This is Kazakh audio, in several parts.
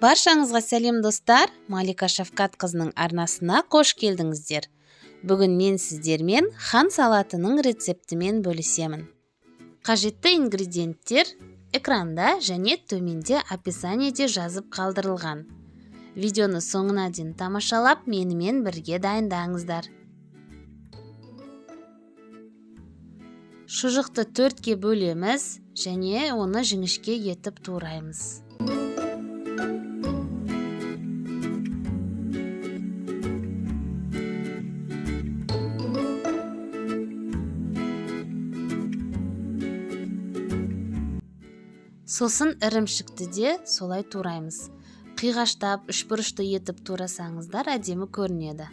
Баршаңызға сәлем, достар! Малика Шавкатқызының арнасына қош келдіңіздер. Бүгін мен сіздермен хан салатының рецептімен бөлісемін. Қажетті ингредиенттер экранда және төменде описаниеде жазып қалдырылған. Видеоны соңына дейін тамашалап, менімен бірге дайындаңыздар. Шұжықты 4-ке бөлеміз және оны жіңішке етіп тураймыз. Сосын ірімшікті де солай тураймыз. Қиғаштап, үшбұрышты етіп турасаңыздар әдемі көрінеді.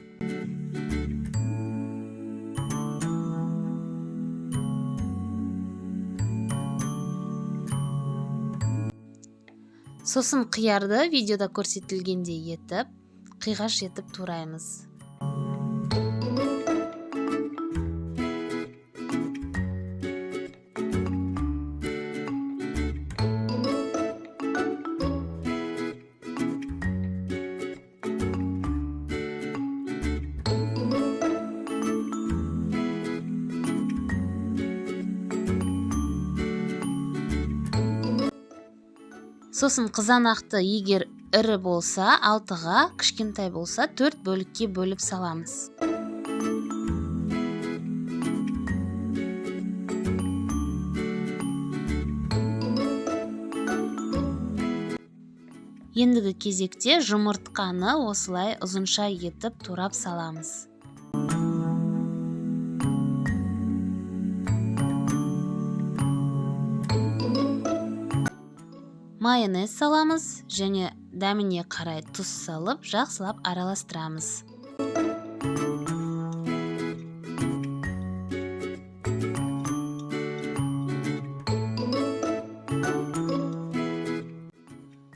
Сосын қиярды видеода көрсетілгендей етіп, қиғаш етіп тураймыз. Сосын қызанақты егер ірі болса 6-ға, кішкентай болса 4 бөлікке бөліп саламыз. Ендігі кезекте жұмыртқаны осылай ұзынша етіп турап саламыз. Майонез саламыз және дәміне қарай тұз салып, жақсылап араластырамыз.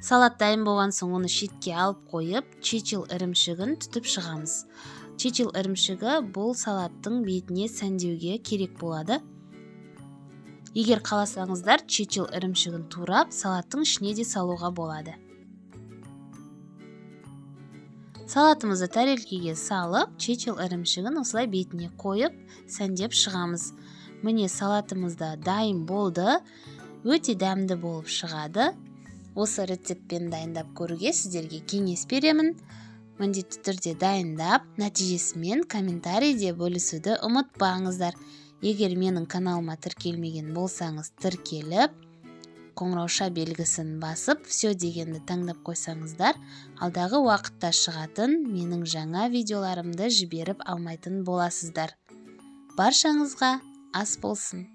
Салат дайын болған соң оны шетке алып қойып, чечил ірімшігін түтіп шығамыз. Чечил ірімшігі бұл салаттың бетіне сәндеуге керек болады. Егер қаласаңыздар, чечил ірімшігін турап, салаттың ішіне де салуға болады. Салатымызды тәрелкеге салып, чечил ірімшігін осылай бетіне қойып, сәндеп шығамыз. Міне, салатымыз да дайын болды. Өте дәмді болып шығады. Осы рецептпен дайындап көруге сіздерге кеңес беремін. Міндетті түрде дайындап, нәтижесімен комментарийде бөлісуді ұмытпаңыздар. Егер менің каналыма тіркелмеген болсаңыз, тіркеліп, қоңырауша белгісін басып, все дегенді таңдап қойсаңыздар, алдағы уақытта шығатын менің жаңа видеоларымды жіберіп алмайтын боласыздар. Баршаңызға ас болсын!